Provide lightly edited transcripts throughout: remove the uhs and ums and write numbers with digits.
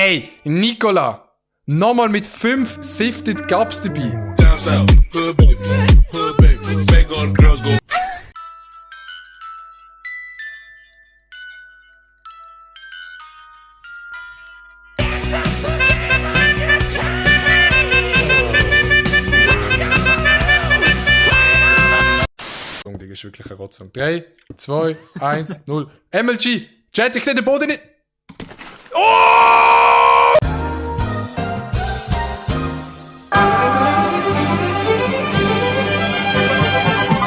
Ey, Nicola! Nochmal mit 5 Sifted Gaps dabei. Down south, hood baby, make all the girls go. Das ist wirklich ein Rotzsong. 3, 2, 1, 0. MLG! Chat, ich sehe den Boden nicht! Oh!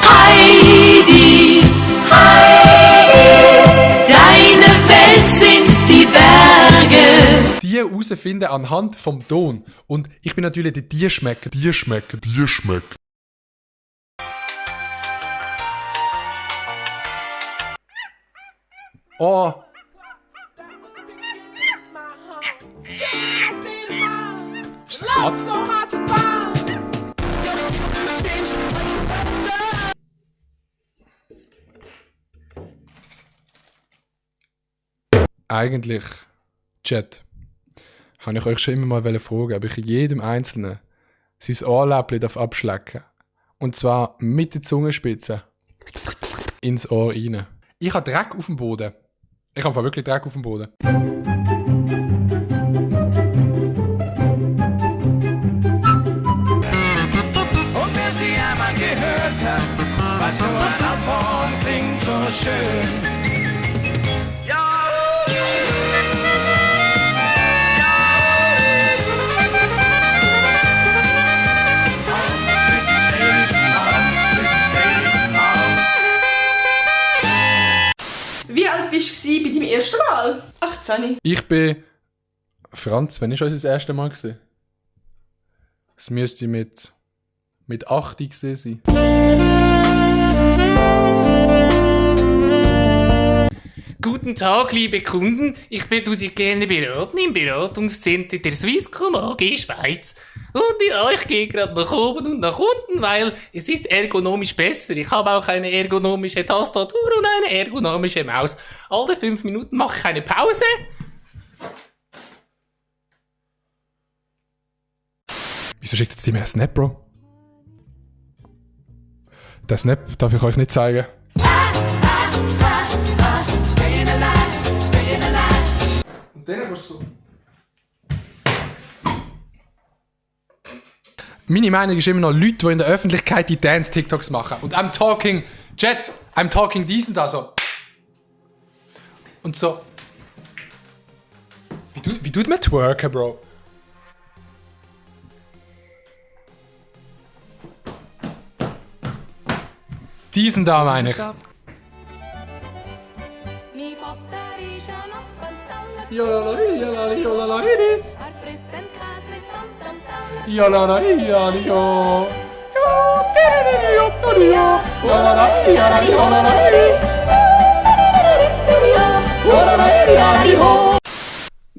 Heidi, Heidi, deine Welt sind die Berge. Die herausfinden anhand vom Ton. Und ich bin natürlich der Tierschmecker. Tierschmecker. Oh! Ist das eine Katze? Eigentlich, Chat, habe ich euch schon immer mal fragen, ob ich jedem Einzelnen sein Ohrläppchen abschlecken darf. Und zwar mit der Zungenspitze ins Ohr rein. Ich habe Dreck auf dem Boden. Ich habe wirklich Dreck auf dem Boden. Und wer sie einmal gehört hat, was so ein Abhorn klingt so schön. Wie alt bist du bei deinem ersten Mal? 18. Ich bin Franz, wann war unser erstes Mal? Es müsste mit 8 gewesen sein. Guten Tag, liebe Kunden. Ich würde Sie gerne beraten im Beratungszentrum der Swisscom AG Schweiz. Und ja, ich gehe gerade nach oben und nach unten, weil es ist ergonomisch besser. Ich habe auch eine ergonomische Tastatur und eine ergonomische Maus. Alle 5 Minuten mache ich eine Pause. Wieso schickt jetzt die mir einen Snap, Bro? Den Snap darf ich euch nicht zeigen. Und dann kannst du so... Meine Meinung ist immer noch Leute, die in der Öffentlichkeit die Dance-TikToks machen. Und I'm talking, Chat, I'm talking diesen da so. Und so. Wie tut man twerken, Bro? Diesen da meine ich. Jolalali, jolalali, jolalali. Jolalali, jolalali, jo. Jolalali, jolalali, jolalali.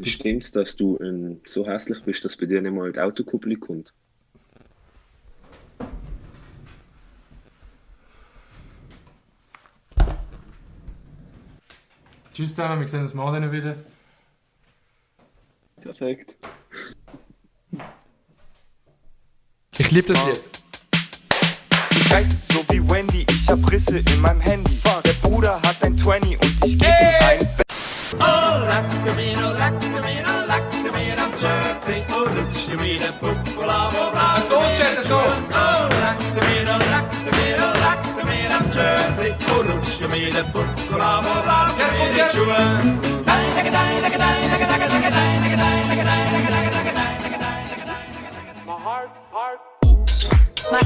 Stimmt's, dass du so hässlich bist, dass bei dir nicht mal die Autokupplung kommt? Tschüss zusammen, wir sehen uns morgen wieder. Perfekt. Ich liebe das Lied. Sie reizt so wie Wendy, ich hab Risse in meinem Handy. Der Bruder hat ein 20 und ich geb ihm ein Bett. So, Chat, so. Jetzt kommt's jetzt. My